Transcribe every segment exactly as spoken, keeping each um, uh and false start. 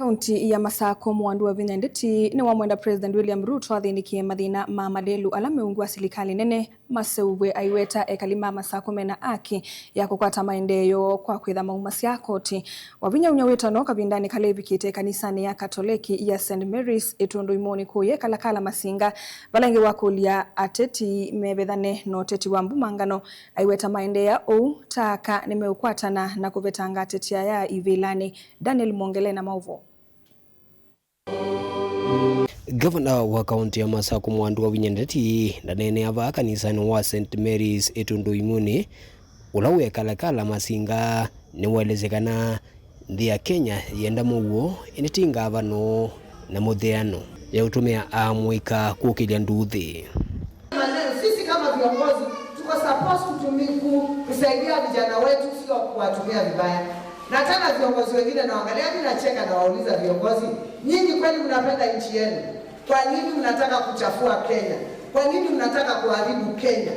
Kaunti ya Masakũ, Mwandu Wavinya Ndeti nĩwamwenda President William Ruto athĩnĩkĩe mathĩna ma malelu ala me ungu wa silikalĩ nene maseũvw'e, aiweta ekali ma Masakũ mena aki ya kũkwata maendeeo kwa kwĩtha maumasya koti. Wavinya ũnyw'a wĩtano kavindanĩ kala evikĩte kanisanĩ ya Katoleki ya Saint Mary's Ĩtundu Imũnĩ kũu Kalakala Masinga, vala ĩngĩ wakũlya ateti mevethane na ũteti wa mbumangano. Aiweta maendeea ũu ta aka nĩmeũkwatana na kũvetanga ateti aya ivĩlanĩ. Daniel Mwongele na maũvoo. Ngavana wa kaunti ya Masakũ Mwandu Wavinya Ndeti ndaneenea vaa kanisanĩ wa Saint Mary's Ĩtundu Imũnĩ, ũla wĩ Kalakala Masinga, nĩwaelesye kana nthĩ ya Kenya yĩenda mũuo, ĩndĩ ti ngavano na mũtheano ya ũtũmĩa amũika kũkĩlya nduthi. Maneno, sisi kama viongozi tuko supposed to tumi-, ku-, kusaidia vijana wetu, sio kuwatumia vibaya. Na tena viongozi wengine nawaangalia, mimi nacheka na wauliza viongozi, "Nyinyi kweli mnapenda nchi yenu? Kwa nini mnataka kuchafua Kenya? Kwa nini mnataka kuharibu Kenya?"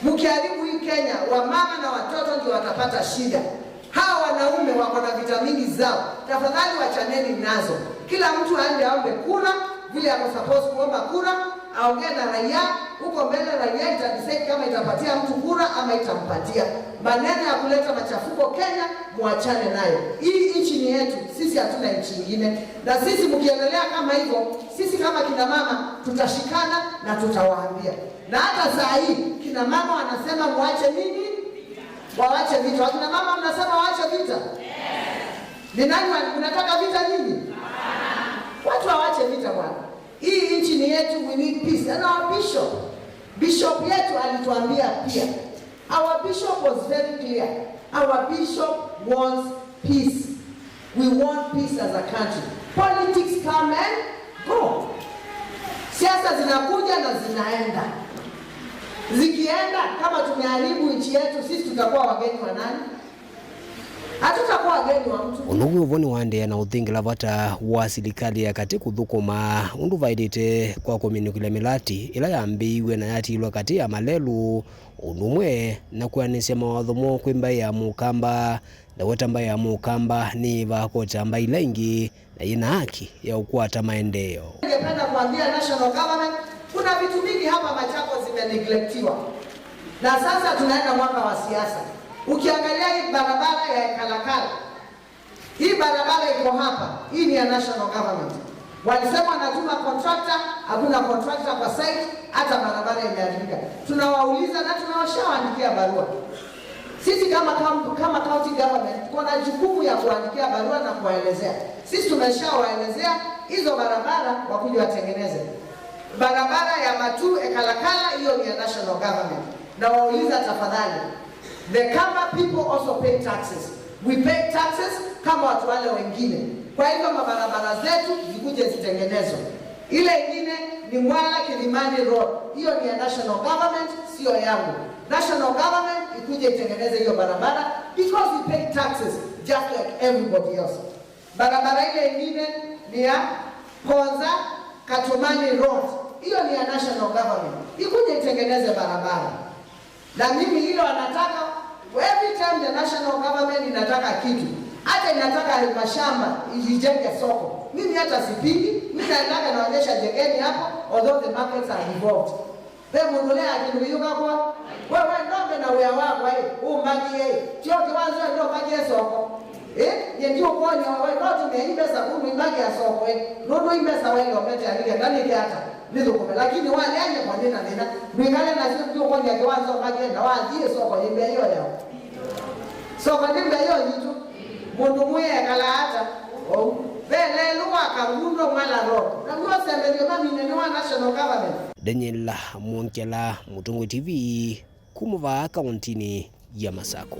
Mkiharibu hii Kenya, wamama na watoto ndio watapata shida. Hawa wanaume wako na vita mingi zao. Tafadhali wachaneni nazo. Kila mtu aende aombe kura, vile ako supposed kuomba kura, aongee na raia, huko mbele raia itadecide kama itapatia mtu kura ama itampatia. Maneno ya kuleta machafuko Kenya, muachane nayo. Hii nchi ni yetu, sisi hatuna nchi ingine. Na sisi mkiendelea kama hivyo, sisi kama kina mama tutashikana na tutawaambia. Na hata saa hii, kina mama wanasema muache nini? Wawache vita. Wakina mama mnasema waache vita? Ni nani wa-, mnataka vita nyinyi? Watu wawache vita bwana. Hii nchi ni yetu, we need peace. And our bishop, bishop yetu alituambia pia. Our bishop was very clear. Our bishop wants peace. We want peace as a country. Politics come and go. Siasa zinakuja na zinaenda. Zikienda, kama tumeharibu nchi yetu, sisi tutakuwa wageni wa nani? Hatutakuwa wageni wa mtu. Ũndũ wĩ ũvo nĩwaendeea na ũthingĩla vata wa silikalĩ ya katĩ kũthũkũma ũndũ vaĩlĩte kwa kũminũkĩlya mĩlatĩ ĩla yambĩĩiw'e na yatiilwa katĩ ya malelũ, ũndũ ũmwe na kwĩanĩsya mawatho moo kwĩ mbaĩ ya Mũkamba. Ndaweta mbaĩ ya Mũkamba nĩyĩvaa koti ya mbaĩ ila ingĩ na yĩna haki ya ũkwata maendeeo. Ningependa kuambia national government, kuna vitu mingi hapa Machakos zimeneglectiwa. Na sasa tunaenda mwaka wa siasa. Ukiangalia hii barabara ya Kalakala, hii barabara iko hapa, hii ni ya national government. Walisema wanatuma contractor, hakuna contractor kwa site, hata barabara imeharibika. Tunawauliza na tunawashawaandikia barua. Sisi kama kam-, kama county government, tuko na jukumu ya kuandikia barua na kuwaelezea. Sisi tumeshawaelezea hizo barabara wakuje watengeneze. Barabara ya Matuu Ekalakala, hiyo ni ya national government. Na wauliza tafadhali, the Kamba people also pay taxes. We pay taxes kama watu wale wengine. Kwa hivyo mabarabara zetu zikuje zitengenezwe. Ile ingine ni Mwala Kilimani Road. Hiyo ni ya national government, sio yangu. National government ikuje itengeneze hiyo barabara because we pay taxes just like everybody else. Barabara ile ingine ni ya Konza Katumani Road. Hiyo ni ya national government. Ikuje itengeneze barabara. Na mimi ile wanataka, every time the national government inataka kitu, hata inataka mashamba ijenge soko, mimi hata sipingi, mimi naendaga naonyesha jengeni hapo, although the markets are devolved. Ve mũndũ ũleaa kĩndũ kĩyũka kwa, we, we ndombe na wĩa wakwa ĩ, ũmbakie ĩ, tio kĩwanza ĩ, ndombakie soko. Ĩ, nye ndiũkwony'a we, no tũmĩe imbesa kũndũ imbakia soko ĩ, nũndũ imbesa waile ũmete anike ndanĩke ata. Nĩthũkũme, lakini walea nyekwa nĩ na thĩna. Ndwĩkale nasyo, ndiũkwony'a kĩwanza ũmbakie na wathiĩ soko yĩ mbee ĩyo yao. Soko nĩ mbee ĩyo yitũ. Mũndũ mwĩĩ ekalaa ata? Ou. Ve lelũ wa Kangundo Mwala Road. Na w'o ũsembethyo mamine nĩ wa national government. Daniel Mwongela, Mũtongoi T V, kuma vaa kauntinĩ ya Masakũ.